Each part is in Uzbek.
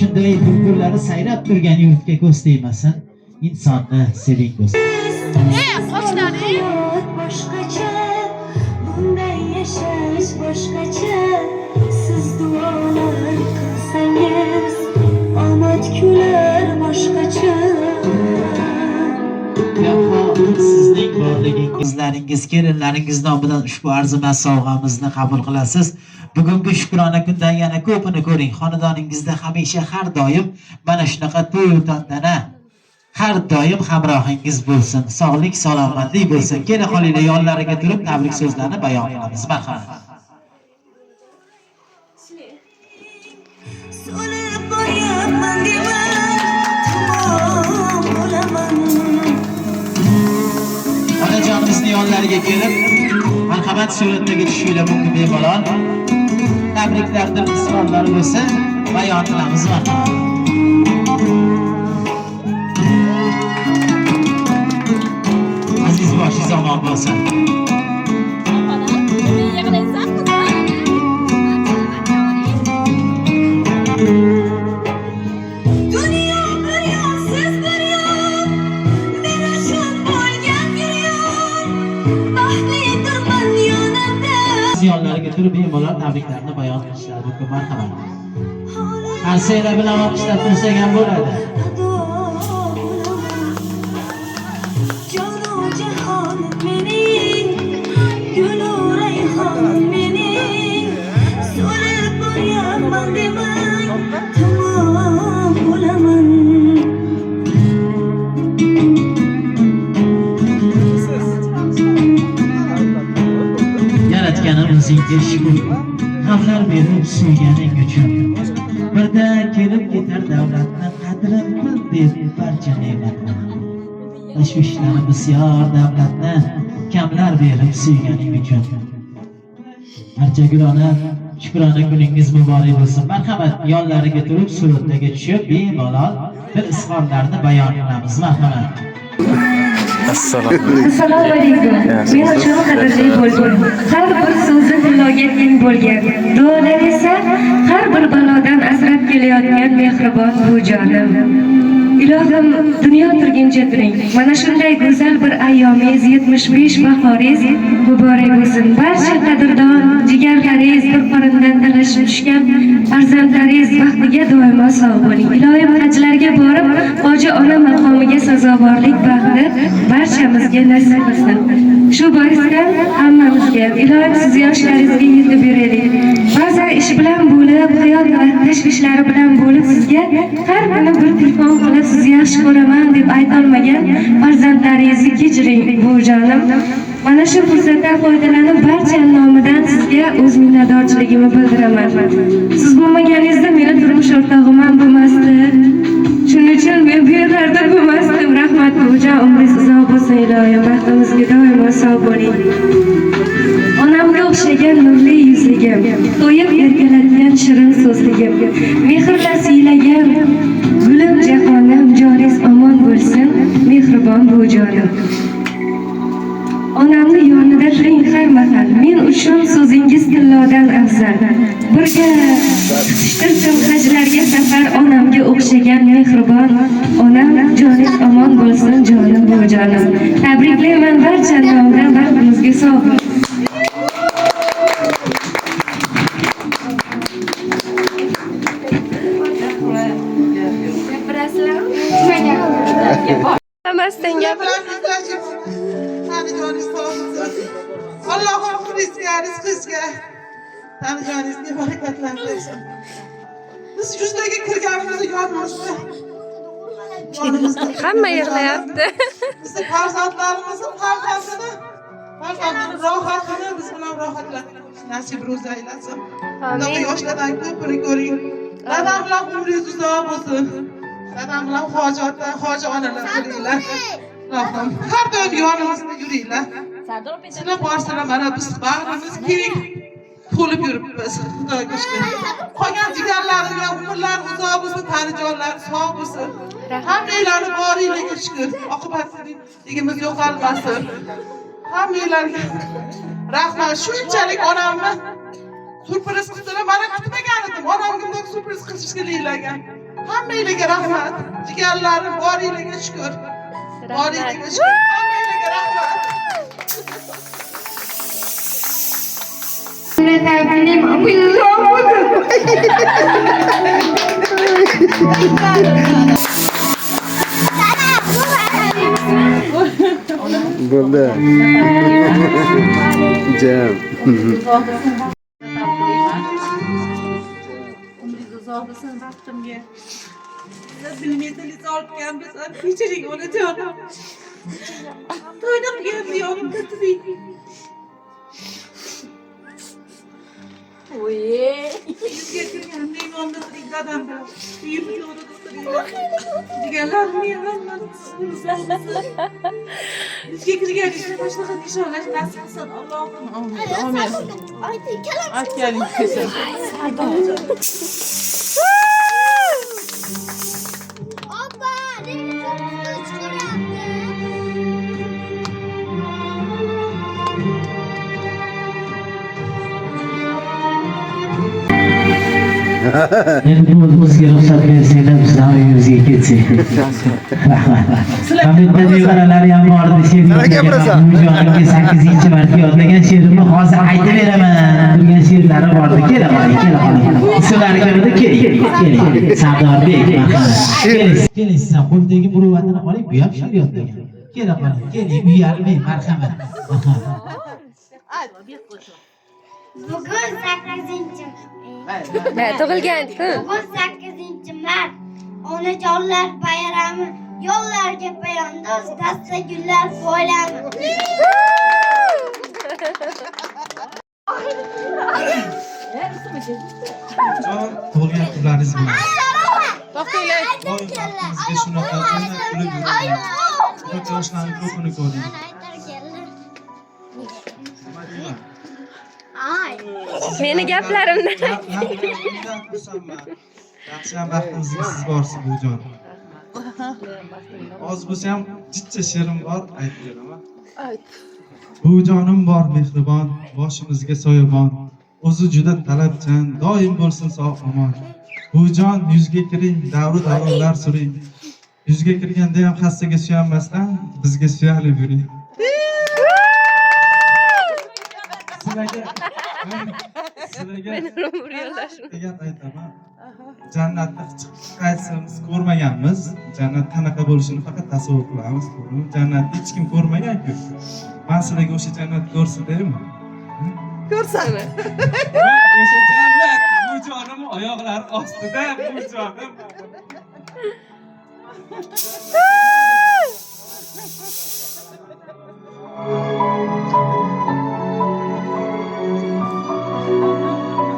shunday bulbullari sayrab turgan yurtga ko'z tegmasin. Insonni seving, do'st. Hayot boshqacha, bunday yashash boshqacha. Siz duolar qilsangiz, omad kular boshqacha. Sizning borligingiz, qizlaringiz, kelinlaringiz nomidan ushbu arzimas sovg'amizni qabul qilasiz. Bugungi shukrona kundan yana ko'pini ko'ring. Xonadoningizda hamisha, har doim mana shunaqa to'y tantana har doim hamrohingiz bo'lsin. Sog'lik, salomatlik bo'lsin. Kela qolinglar, yonlariga turib tabrik so'zlarini bayon qilamiz. Marhamat. So'lib boryapman demang, tamom bo'laman. Onajonimizni yonlariga kelib, marhamat, suratlarga tushishinglar mumkin bemalol. Tabriklar, dil izhorlari bo'lsa, bayon qilamiz, marhamat. Aziz boshingiz omon bo'lsin. Yig'laysan, qizim? Dunyo bir yon, siz bir yon, men uchun bo'lgan giryon. Baxtlidirman yonimda. Yonlariga turib bemalol tabriklarni bayon qilishlari mumkin, marhamat. Qarsaklar bilan olqishlab tursak ham bo'ladi. Ado bo'laman. Jonu jahonim mening, gulu rayhonim mening. So'lib boryapman demang, tamom bo'laman. Yaratganim o'zingga shukur. G'amlar berib suyganing uchun. Birda kelib ketar davlatni, qadrin bil deb barcha ne'matni. Tashvishlari bisyor davlatni kamlar berib suyganing uchun. Barcha gulona, shukrona kuningiz muborak bo'lsin. Marhamat, yonlariga turib suratlarga tushib bemalol bir izhorlarni bayon qilamiz. Marhamat. Assalomu Assalomu alaykum. Men uchun qadrli bo'lgan, har bir so'zi tilloga teng bo'lgan, duolar esa har bir balodan asrab kelayotgan mehribon buvijonim. Ilohim, dunyo turguncha turing. Mana shunday go'zal bir ayyomingiz, 75 bahoringiz muborak bo'lsin. Barcha qadrdon jigarlaringiz, bir qorindan talashib tushgan farzandlaringiz baxtiga doimo sog' bo'ling. Ilohim, hajlarga borib, hoji ona maqomiga sazovorlik baxti barchamizga nasib qilsin. Shu boisdan hammamizga ilohim, siz yoshlaringizga yetib beraylik. Ba'zan ish bilan bo'lib, hayot tashvishlari bilan bo'lib, sizga har kuni bir telefon qilib, sizni yaxshi ko'raman deb aytolmagan farzandlaringizni kechiring, buvijonim. Mana shu fursatdan foydalanib, barcha nomidan sizga o'z minnatdorchiligimni bildiraman. Siz bo'lmaganingizda meni turmush o'rtog'im ham bo'lmasdi. Shuning uchun men bu yerlarda bo'lmasdim. Rahmat, buvijon, umringiz uzoq bo'lsin ilohim. Baxtimizga doimo sog' bo'ling. Onamga o'xshagan nurli yuzligim, to'yib erkalatgan shirin so'zligim, mehrla siylagan gulim jahonim, joningiz omon bo'lsin, mehribon buvijonim. Onamni yonida turing har mahal. Men uchun so'zingiz tillodan afzal. Birga qistirsin hajlarga safar, onamga o'xshagan mehribon onam, joningiz omon bo'lsin, jonim, buvijonim. Tabriklayman barcha nomidan, baxtimizga sog' bo'ling. Gapirasizlarmi? Hammasidan gapir. Tanijoningiz sog' bo'lsin. Allohim umringizga, rizqingizga, tanijoningizga barakatlar bersin. Biz yuzlarga kirganimizda yonimizda yonimizda Hamma yig'layapti. Bizni farzandlarimizni farzandini rohatini biz bilan rohatlanib nasib ro'za aylasin. Bunaqa Amin. yoshlardan ko'pini ko'ring. Dadam bilan umringiz uzoq bo'lsin. Dadam bilan hoji ota, hoji onalar bo'linglar. Ilohim, har doim yonimizda yuringlar. Sizlar borsalar, mana biz bag'rimiz keng to'lib yuribmiz. Xudoga shukur. Qolgan jigarlarimga umrlari uzoq bo'lsin, tanijonlari sog' bo'lsin. Hammanglarni boringlarga shukur. Oqibatsizligimiz yo'qolmasin. Hammanglarga rahmat. Shunchalik onamni syurpriz qildilar. Mana kutmagan edim. Onamga bunday syurpriz qilishga leylagan. Hammanglarga rahmat. Jigarlarim, boringlarga shukur. Boringlarga shukur. Hammanglarga rahmat. Bo'ldi. Jam. Umringiz uzoq bo'lsin baxtimga. Bilmaydi olib kelganmiz, kechiring onajonim. To'yni qilganmiz, yonimda turing. Yuzga kirganda yonimda turing dadam bilan. Uyimni yonida o'tiringlar. Jigarlarimni yig'aman. Yuzga kirganingizda mana shunaqa nishonlash nasib qilsin Allohim. Amin. Aytganing kelsin. Opa, nega chiqaryapti? Endi o'zimizga ruxsat bersanglar, bizlar uyimizga ketsak. Rahmat. Mana bu yerda nevaralari ham bor edi, she'r gapirasan? yodlagan. 8-marta yodlagan she'rimni hozir aytib beraman degan she'rlari bor edi. Kela qoling, kela qoling. Ismlari kim edi? Keling, keling. Sardorbek, marhamat. Keling, keling, siz ham qo'ldagi muruvvatini oling, bu ham she'r yodlagan. Kela qoling, keling, uyalmang, marhamat. Marhamat. Bugun 8 Ha, tug'ilgan kun. Bugun 8-mart. Onajonlar bayrami. Yo'llarga poyandoz, dasta gullar poylami. Tug'ilgan kunlaringiz bilan. To'xtanglar. Doim baxtingizga shunaqa o'ynab kulib yuring. Ko'p yoshlarni ko'pini ko'ring. Nima deyman? Ay. Meni gaplarimdan. Gaplardan xursandman. Yaxshi ham baxtimizga siz borsiz, buvijon. Oz bo'lsa ham jichcha she'rim bor, aytib beraman. Buvijonim bor mehribon, boshimizga soyabon. O'zi juda talabchan, doim bo'lsin sog' omon. Buvijon, yuzga kiring, davru davronlar suring. Yuzga kirganda ham hassaga suyanmasdan bizga suyanib yuring. Sizlarga Umr yo'ldoshim. degan aytaman. Jannatni chiqib qaysimiz ko'rmaganmiz. Jannat qanaqa bo'lishini faqat tasavvur qilamiz, to'g'rimi? Jannatni hech kim ko'rmagan-ku. Men sizlarga o'sha jannat ko'rsataymi? Ko'rsat. O'sha jannat buvijonim oyoqlari ostida, buvijonim.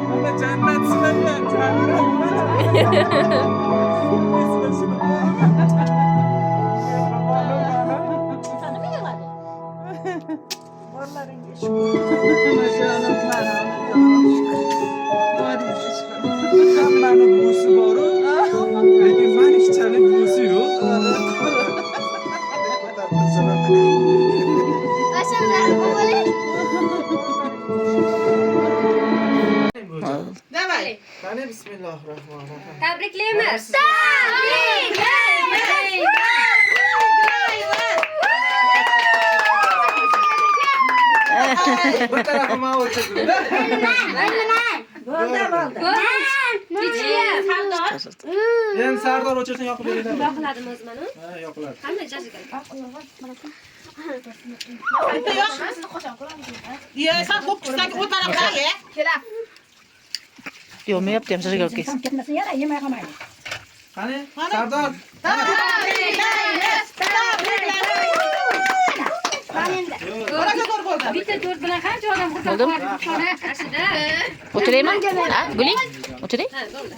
Mana jannat sizlarga, jannat. Borlaringga shukur. Onajonim, mana onajonim shukur. Boringizga shukur. Hammani buvisi boru, lekin mani buvisi yo'q. Qashamlar bo'ling. Давай. Qani bismillahirrohmanirrohim. Tabriklaymiz. Tabriklaymiz. Bir tarafi man o'chirdim-da. Bo'ldi. Endi Sardor o'chirsin, yoqib beringlar. Yoqiladimi o'zi mana? Ha, yoqiladi. Qanday jajika? Ya, sen ho'kizdan o tarafga ye. Yo'q, ham зажигалка. Qani, Sardor. Tabriklaymiz. Tabriklaymiz. Baraka ko'r bo'ldi. Bitta to'rt bilan qancha odam xursand bo'ladi? O'tiraymi? Ha, guling? O'tiring. Ha, bo'ldi.